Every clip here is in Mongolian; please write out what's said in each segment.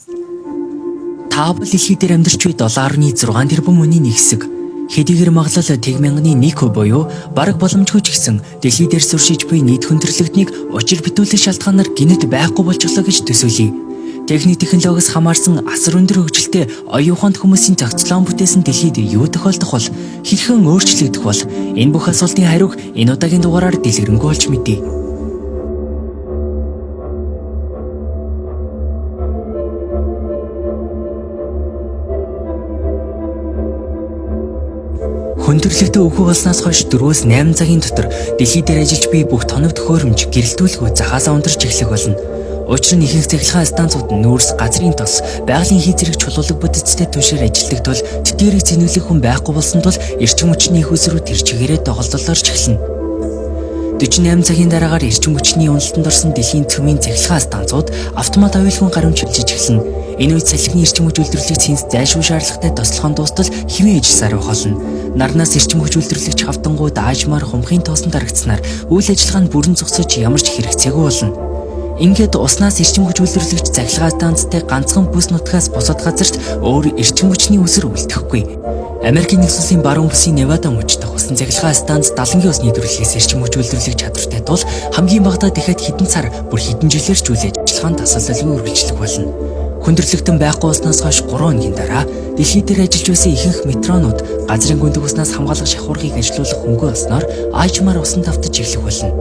Та бол дэлхий дээр амьдарч буй 7.6 тэрбум хүний нэг хэсэг. Хэдийгээр магадлал тэг мянганы 1% буюу бараг боломжгүй ч гэсэн дэлхий дээр суршиж буй нийт хүндрэлтнийг учир битүүлэх шалтгаанаар гэнэт байхгүй болчихлоо гэж төсөөлье. Техник технологиос хамаарсан асар өндөр хөгжилтэй оюун ухаанд хүмүүсийн зохицлон бүтээсэн дэлхийд юу тохиолдох бол, хэрхэн өөрчлөгдөх бол энэ бүх асуултын хариуг энэ удаагийн дугаараар дэлгэрэнгүй олж мэдье. Хүндрэлтээ өвхөө болсноос хойш 4-8 цагийн дотор дэлхий дээр ажиллаж буй бүх тоног төхөөрөмж гэрэлтүүлгүй захаасаа унтарч эхлэх болно. Учир нь ихэнх цахилгаан станцууд нүүрс, газрын тос, байгалийн хий зэрэг чулуулаг бүтэцтэй түншээр ажилладаг тул тэдгээрийг зэнүүлэх хүн байхгүй болсон тул эрчим хүчний их усрүү тэр чигээрээ доголдолоорч эхэлнэ. 48 цагийн дараагаар эрчим хүчний уналтанд орсон дэлхийн цөмийн цахилгаан станцууд автомат аюулгүй гарамж шилжиж эхэлнэ. Энэ үед салхины эрчим хүч үйлдвэрлэх цэнс зайлшгүй шаардлагатай тослогон дуустал хэвийн ижил сар болно. Нарнаас эрчим хүч үйлдвэрлэгч хавтангууд аажмаар хумхын тоосон дарагдсанаар үйл ажиллагаа нь бүрэн зогсож ямар ч хэрэгцээгүй болно. Ингээд уснаас эрчим хүч үйлдвэрлэгч цахилгаан станцтай ганцхан бүс нутгаас бусад газарт өөр эрчим хүчний үсэр үлдэхгүй. Америкийн нэгдсэн улсын баруун бүсийн Невада мужид дахь усан цахилгаан станц далангийн усны төрөлхөөс эрчим хүч үйлдвэрлэх чадвартай тул хамгийн багадаа дахиад хэдэн сар бүр хэдэн жилээр ч үйл ажиллагаа нь тасалдалгүй үргэлжлэх болно. Хүндрэлтэн байхгүй болсноос хойш 3 хоногийн дараа дэлхий дээр ажиллаж байсан ихэнх метронууд газрын гүндэг уснаас хамгаалах шахуургыг ажилуулах хөнгөө олсноор аажмаар усан тавтаж эхлэх болно.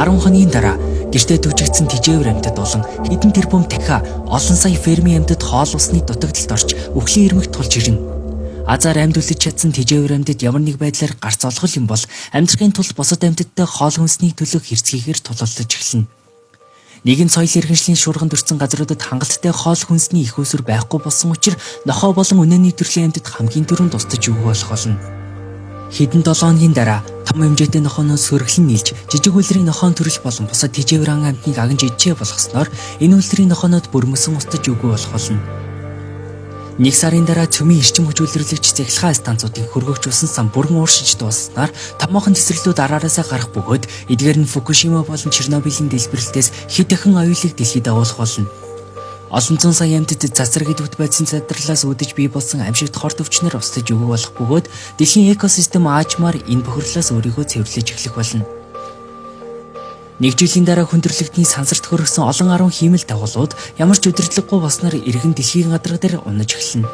10 хоногийн дараа гэртээ түжигдсэн тэжээвэр амьтад болон хэдэн тэрбум дахиа олон сая фермийн амьтад хоол усны дутагдалд орж үхлийн ирмэгт тулж ирнэ. Азар амьд үлдэж чадсан тэжээвэр амьтад ямар нэг байдлаар гарц олгол юм бол амьдрахын тулд бусад амьтадтай хоол хүнсний төлөө хэрцгийгээр тулалдаж эхэлнэ. Нэгэн соёл иргэншлийн шуурганд өртсөн газруудад хангалттай хоол хүнсний их усүр байхгүй болсон учир нохой болон үнээний төрлийн амьтад хамгийн түрүүнд устж өгөх болох болно. Хэдэн 7 хоногийн дараа том хэмжээтэй нохооноос сөрөглөн нийлж жижиг үлрийн нохоон төрөл болон бусад тэжээвэр ан амьтныг агнж иджээ болгосноор энэ үлрийн нохоонод бүрмөсөн устж үгүй болох болно. Нэг сарын дараа цөмийн эрчим хүч үйлдвэрлэгч цахилгаан станцуудын хөргөгч усан сан бүрэн ууршиж дууссанаар томоохон тесрэлтүүд араараасаа гарах бөгөөд эдгээр нь Фукушима болон Чернобылийн дэлбэрэлтээс хэд дахин аюулыг дэлхийд дагуулах болно. Олон зуун сая амьтад цацраг идэвхт байсан задарлаас үүдэж бий болсон амьшигт хор төвчнөр устж өгөх болох бөгөөд дэлхийн экосистем аажмаар энэ бохирлоос өөрийгөө цэвэрлэж эхлэх болно. Нэг жилийн дараа хүндрэлтний сансарт хөргсөн олон арван хиймэл дагуулууд ямар ч удирдлагагүй болсноор иргэн дэлхийн гадраг дээр унаж эхэлнэ.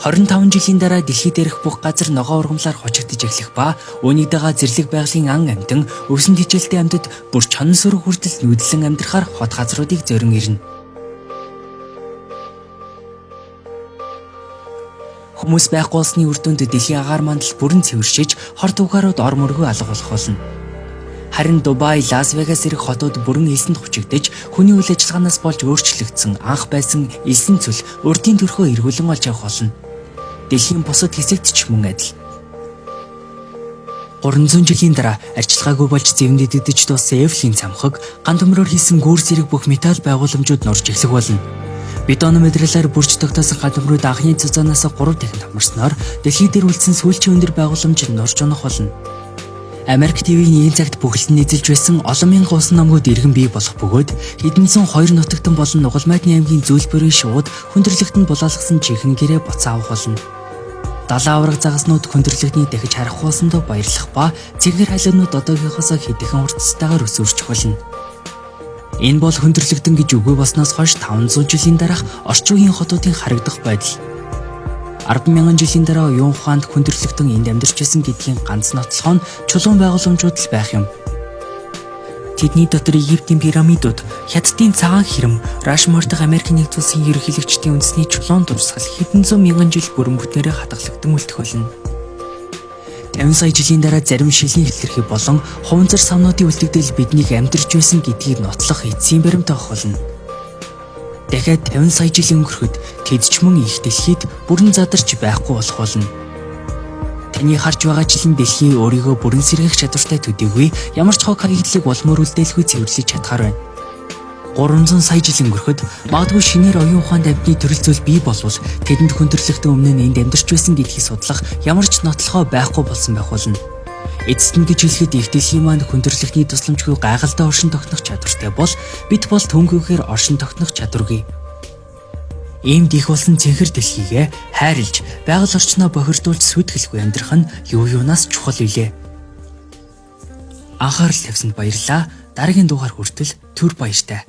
25 жилийн дараа дэлхий дээрх бүх газар ногоо ургамлаар хучигдаж эхлэх ба үүнийг дагаа зэрлэг байгалийн ан амьтан өвсөн тэжээлтэй амьтад бүр чонон сүрэг хүртэл нүдлэн амьдрахаар хот газруудыг зорин ирнэ. Хүмүүс байхгүй болсны үр дүнд дэлхийн агаар мандал бүрэн цэвэршиж хор тугаарууд ор мөргөө алга болох болно. Харин Дубай, Лас Вегас зэрэг хотууд бүрэн элсэнд хучигдаж, хүний үйл ажиллагаанаас болж өөрчлөгдсөн анх байсан элсэн цөл урдын төрхөө эргүүлэн олж авах болно. Дэлхийн бусад хэсэгт ч мөн адил. 300 жилийн дараа арчилгаагүй болж зэвэнд идэгдэж дууссан Эйфелийн цамхаг ган төмрөөр хийсэн гүүр зэрэг бүх металл байгууламжууд нурж эхлэх болно. Бетон материалаар бүрч тогтоосон ган төмрүүд анхны цуцаанаас 3 дахин томорсноор дэлхий дээр үлдсэн сүүлчийн өндөр байгууламж нурж унах болно. Америк ТV-ийн нэгэн цагт бүхэлд нь эзэлж байсан олон мянган усан номгууд иргэн бий болох бөгөөд хэдэн зуун хоёр нутагтан болон Нугалмайдны аймгийн зөөлбөрийн шувууд хүндрэлтэнд булаалгасан чихэн гэрээ буцаа авах болно. Далайн авраг загаснууд хүндрэлтний дахиж харахгүй болсондоо баярлах ба цэнгэр халиунууд одоогийнхоосоо хэдхэн хурцтайгаар өсвөрчих болно. Энэ бол хүндрэлтэн гэж үгүй болсноос хойш 500 жилийн дараах орчин үеийн хотуудын харагдах байдал. 10,000 жилийн дараа оюун ухаанд хүндрэлтэн энд амьдарч байсан гэдгийн ганц нотлохоо нь чулуун байгууламжууд л байх юм. Тэдний дотор Египтийн пирамидууд, Хятадын цагаан хэрэм, Рашмор дахь Америкийн нэгдсэн улсын ерөнхийлөгчдийн үндэсний чулуун дурсгал хэдэн зуун мянган жил бүрэн бүтнээрээ хадгалагдан үлдэх болно. 50 сая жилийн дараа зарим шилний хэтэрхий болон хуванцар савнуудын үлдэгдэл биднийг амьдарч байсан гэдгийг нотлох эцсийн баримт авах болно. Дахиад 50 сая жил өнгөрөхөд тэд ч мөн их дэлхийд бүрэн задарч байхгүй болох болно. Таны харж байгаа жилийн дэлхий өөрийгөө бүрэн сэргээх чадвартай төдийгүй ямар ч хог хаягдлыг улмөр үлдээлгүй цэвэрлэж чадхаар байна. 300 сая жил өнгөрөхөд магадгүй шинээр оюун ухаанд амьтны төрөл зүйл бий болвол тэдэнд хүндрэлтэн өмнө нь энд амьдарч байсан гэдгийг судлах ямар ч нотлохоо байхгүй болсон байх болно. Эцэст нь гэж хэлэхэд их дэлхийн маань хүндрэлхний тусламжгүй гайхалтай оршин тогтнох чадвартай бол бид бол түнхүүгээр оршин тогтнох чадваргүй. Иймд их болсон цэнхэр дэлхийгээ хайрлж, байгаль орчноо бохирдуулж сүтгэлгүй амьдрах нь юу юунаас чухал билээ. Анхаарал тавьсанд баярлалаа. Дараагийн дугаар хүртэл түр баяртай.